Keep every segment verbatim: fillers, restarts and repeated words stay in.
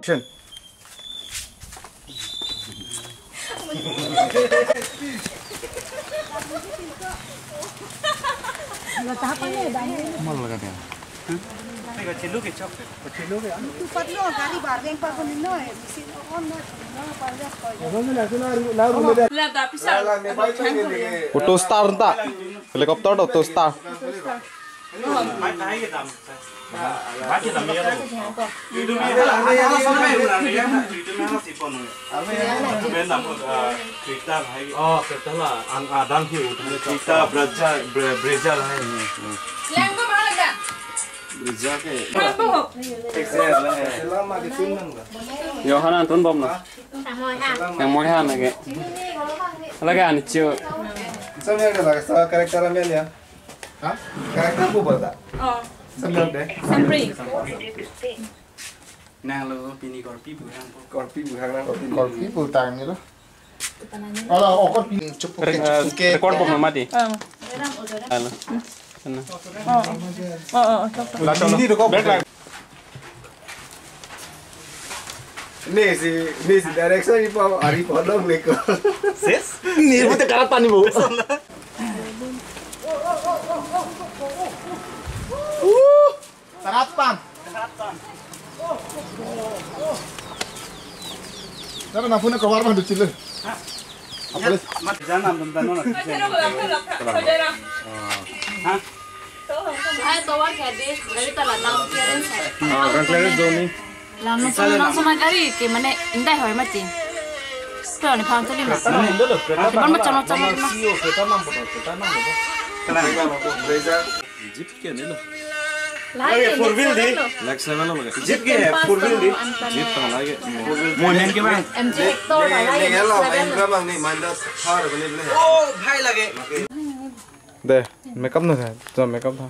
Action. Mal laga dia. Tupatlo gari bar beng pa ko nino eh, mesin on na, no, parjas ko. Auto star ta. Helicopter ta auto star. Oh, kereta la, ang adang hi. Kereta Brezza, Bre-, Brezza la hai. Brezza ke. Excel la hai. Yohanan tun bom na. Yang mau han lagi. Lagi ani ciu. Sampai ada lagi, salah karakter ambil ya. Hah? Karakter apa, Bata? Oh. Sampai deh. Sampri. Nang lo pini korpi buhang po. Korpi buhang nang. Korpi butang ni lo. Ala, oh, korpi. Cukup Re-, eh, cukup ke. Record bom mati. Ang. Halo. Sana. Oh, oh, oh, oh, tok, tok. Langsung ini dulu. Break lagi. Ni si, ni si direction ni pa, ari podong ni ko. Sis? Ni buat karatan ni bu. Sarap pang. Tara na phone cover ma duchile. Apale. Mat jana dum dano na. Ha? Hai, tovar kya de? Gari tala lam clearance hai. Ah, ground clearance zone ni. Lam no sona, no sona gari ke mane indai hoi mati. Pero ni phang tuli ma. Ban ma chama chama ma. Jeep ke ne lo? Lake four wheel di. Lake seven lo lake. Jeep ke hai, four wheel di. Jeep tong lake. Mo men ke bang. M G Hector la lake. Ni hello, Mahindra bang ni, Mahindra Thar beli beli. Oh, bhai lake. De, makeup na tha, jo makeup tha.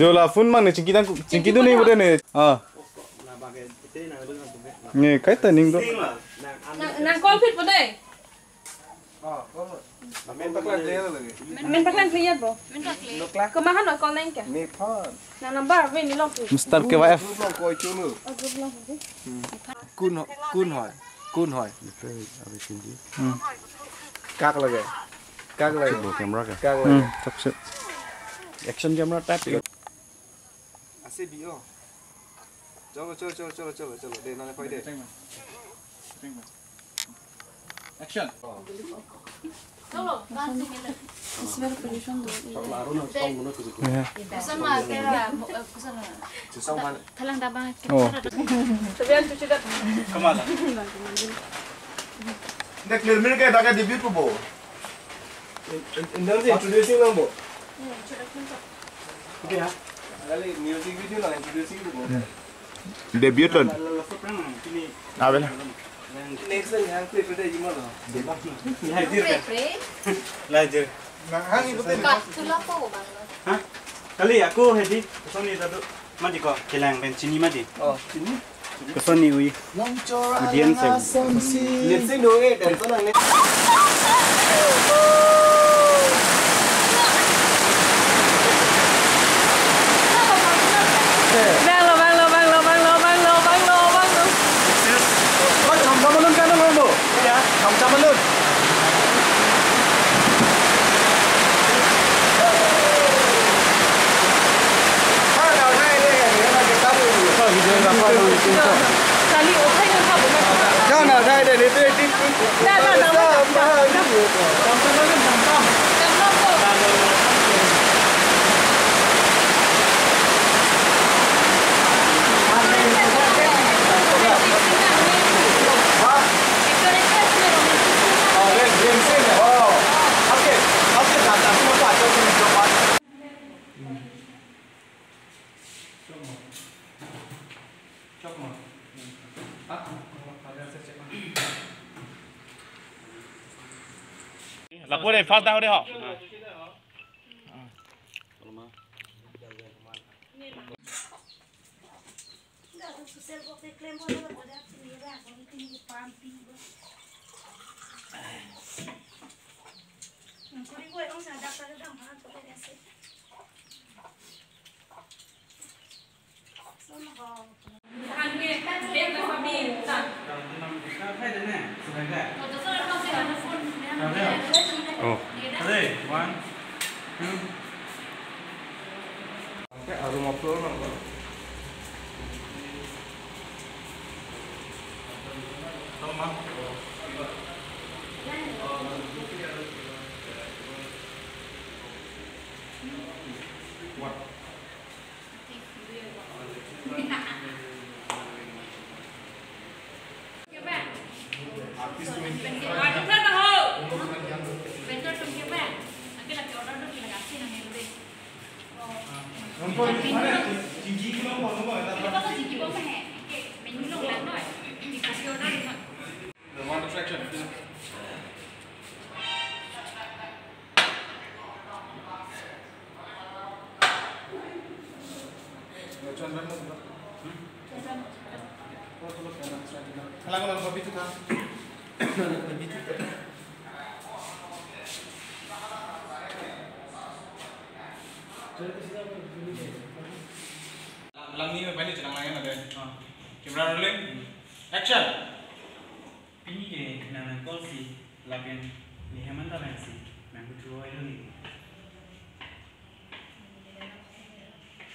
Jo la phone mang ni chingki dang, chingki dun ni bode ni. Ah. Ni kai ta ning do. Nang, nang call phit bode. Men paklang clear lagi. Men paklang clear bo. Nukla. Kemahan lo call nang kya? Me phone. Nang number ave ni long. Mister K Y F. Group long koi chunu. Oh, group long. Kun ho-, kun hoi. Kun hoi. Hmm. Kak lagi. Kak lagi. Coba camera kah? Kak lagi. Hmm, tak sih. Action camera type ya. Ase bi o. Cholo, cholo, cholo, cholo, cholo, cholo. De, nang koi de. Action. Cholo, dancing ini. It's very pollution though. Yeah. Sama kera, eh, kusana. Susah mana? Thalang tabang. Oh. Tapi an cuci dah. Kemana? Dak clear mirror ke dak debut ko bo. In, in, in terms of introducing lang bo. Iya, introduction to. Oke ya. Kali music video lang introducing ko bo. Debut ton. Avel. Next time yang play play di mana? Play, play. Lajir. Nah, hang itu play. Ka, tulak ko bang. Ha? Kali aku Hedi, kosoni tadu. Mati ko, kelang pen chini mati. Oh, chini. Kosoni ui. Audience. Lip sync dong eh, dan tenang nih. Bang lo, bang lo, bang lo, bang lo, bang lo, bang lo, bang lo, bang lo. Koi chomchom alun kan lo bo? Iya. Chomchom alun. Lapu de, first down de ho. Oh. Ready? One, two. Oke, arum upload lang. Tolong, Bang. What? The one attraction. Langni mai pani chenang langin ade. Camera rolling. Action. Pini ke nang nangkol si lapen ni Hemanta lang si nang kuthu oi lo ni.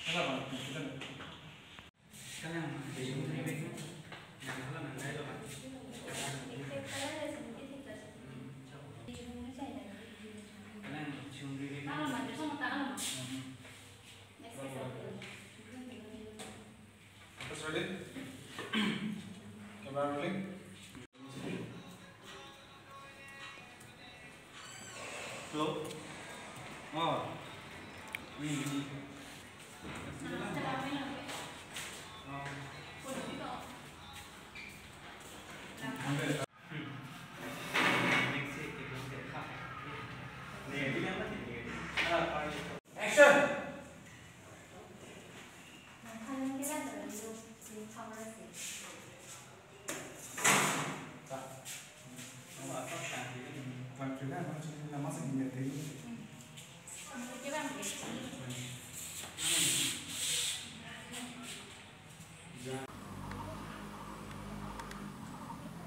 Hala bang, kita. Kalang, kalang, nang hala nang dai lo bang. Kalang, chungri. Kalang, Ready? Camera rolling. Hello? Oh. Ini, ini. Oh. Action!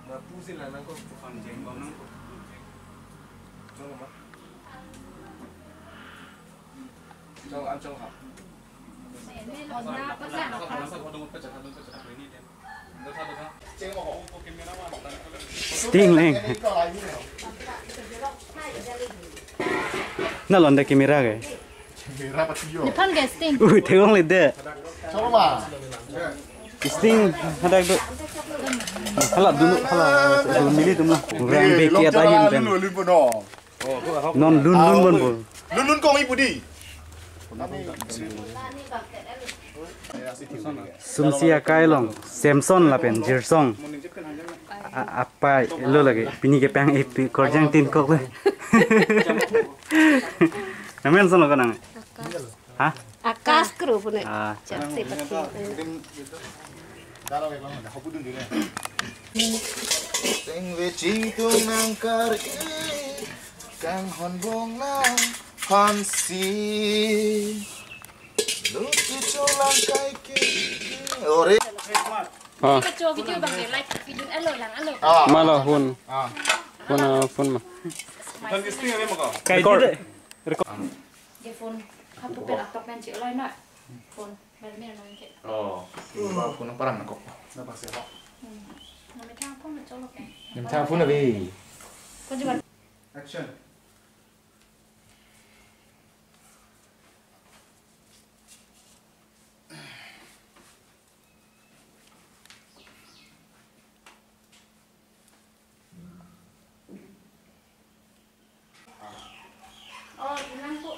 Lapu si la nangkok. Phan jeng bang nangkok. Chong ma? Chong an chong ha. Sting leng. Na londe camera ke. Nephan ke Sting. Ui, thek longle de. Sting hadak do. Hala dunu, hala dunu mili dunu. Orang be kiat ahin pen. Non lun lun bon bol. Lun lun kong ipu di. Sumsi akai along Samson lapen Jirsong a-, apai lo lagi. Pini kepang ipi korjang tin kok le. Namen son lo kanang. Ha? Akash Kro pune. Ah. Chak se pati. Teng ve chitung nangkar-i, kanghon bong nangphansi. Luti cholang kai ke. Ore. Ah. Video bang de, like video alo lang alo. Ah. Malo phone. Ah. Phone, ah, phone ma. Kai record. Record. Ke phone, hapu pen atok pen chik lai na. Phone, bal mir nang ke. Oh, ba phone nang param nangkok. Na pasi ho. Hmm. Na me thang phone na cholo ke. Nang thang phone na be. Phone jiban. Action. Oh, inang po.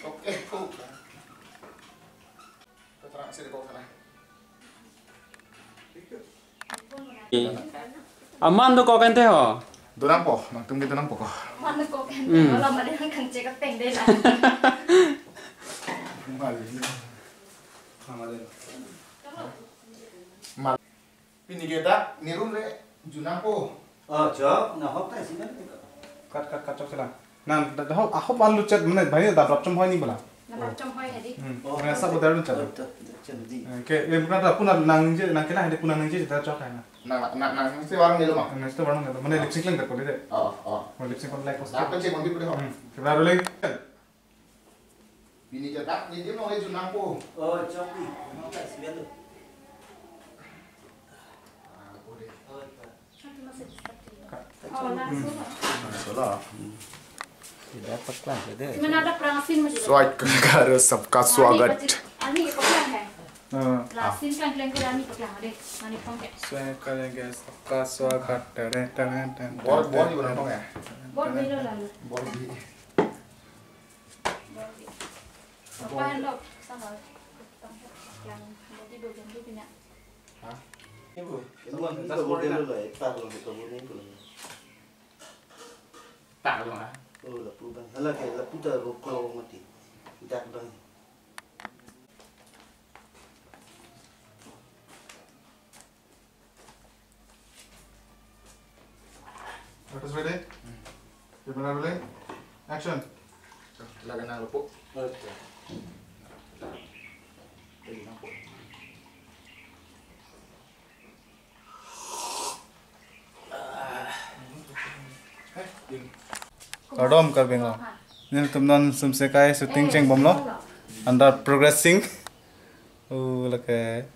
Okay po. Keterangan sih di bawah sana. Aman do kok ente ho. Donang po, nangtum ke donang po ko. Manu kok kan. Hmm. Kalau mari nang kang cek teng de na. Kembali. Kembali. Mal. Pini ke dak nirun le junang po. Oh, chok, na hok ta sini. Kat, kat, kat, chok sila. Nan, da, da, hok, ahok ban lucet mana, bhai da drop chom hoi ni bola. Chom hoi hadi. Hmm. Oh, mane sab betul dun chalo. Oh, betul, betul, betul. Oke, eh, bukan apa, puna nangji, nangkela hadi puna nangji, kita chok hai na. Nang, nang, nang, nang, si warung dulu, mah. Nang, si warung dulu. Mane lip sync lang tak boleh deh. Oh, oh. Mau lip sync kon like post. Dapat cek mandi boleh, oh. Hmm. Kita rolling. Bini jadak, ni dia mau lagi junang po. Oh, chok di. Mau tak sih tu? Ah, boleh. Oh, tak. Sola. Tidak peklang, tidak. Swagat karo sabka swagat. Ani peklang hai. Hmm. Lasin kan kleng kira ani peklang deh. Ani peklang. Swagat karo sabka swagat. Teren, teren, teren, teren. Bor, bor di mana peklang ya? Bor di lo lalu. Bor di. Bor di. Apa yang lo? Sama. Peklang. Bor di dua jam tu punya. Hah? Ibu, ini semua ini tas kabur boleh dia dah. Dulu lah, eh, tas lo, kabur ni dulu. Tak lo, ha? Oh, lapu bang. Hala ke, lapu ta ro kro mati. Dak bang. Artist ready? Hmm. Camera rolling. Action. Lagi nang lupo. Oke. Lagi nang po. Kardom Karbi Anglong. Nelitum non Sumsekai shooting chengbomlo. Under progressing. Oh, lake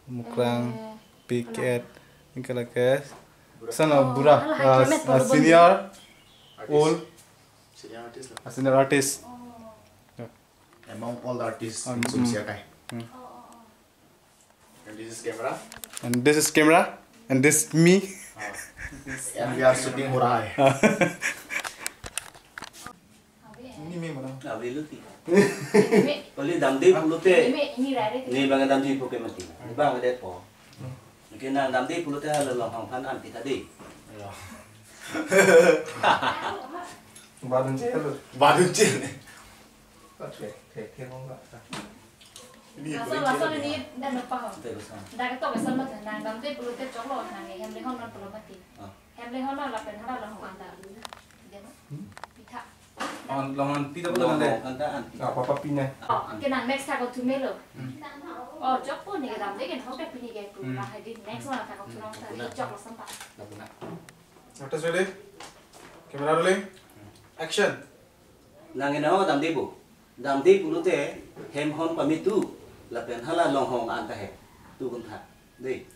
Mukrang, eh, P K, anke lake. Son of Bura, alah, ah, helmet ah, polo senior, artist. Old. Senior artist lah. Ah, senior artist. Oh. Ya. Among all the artists, um, in Sumsekai. Hmm. Oh, oh, oh. And this is camera. And this is camera. And this me. Ah. And we are shooting Murahai. Ini me mana? Ave lo ti. Poli damde pulote. Ini bang damde po ke mati. Ini bang det po. Oke, nang damde pulote hala longhong aphan an pita de. Ya. Badun cel. Badun cel. Oke, oke, oke, mau nggak? Ini lason, paling lason kiri. Ini dan lupa ho. Oke, lason. Dak ketok kesan mati. Nang damde pulote choklo, nang hem lehon non pulo mati. Ah. Hem lehon non lapen hala longhong anta. Dia no? Hmm? Pita. Longhong, longhong pita pulo nang de. Longhong anta an pita. Apa apa pina? Oh, oke, nang next ta ko thumelo. Hmm. Oh, chokpo ni kedam de ken hok de pini ke pu. Hmm. Lah, hadi next one ta ko thunang ta. Puna. Chok lason ta. Lah, puna. Artist ready? Camera rolling. Action. Nang ena ho damde po. Damde pulote hem hon pame tu. Lapen hala longhong anta he. Tu kuntha. De.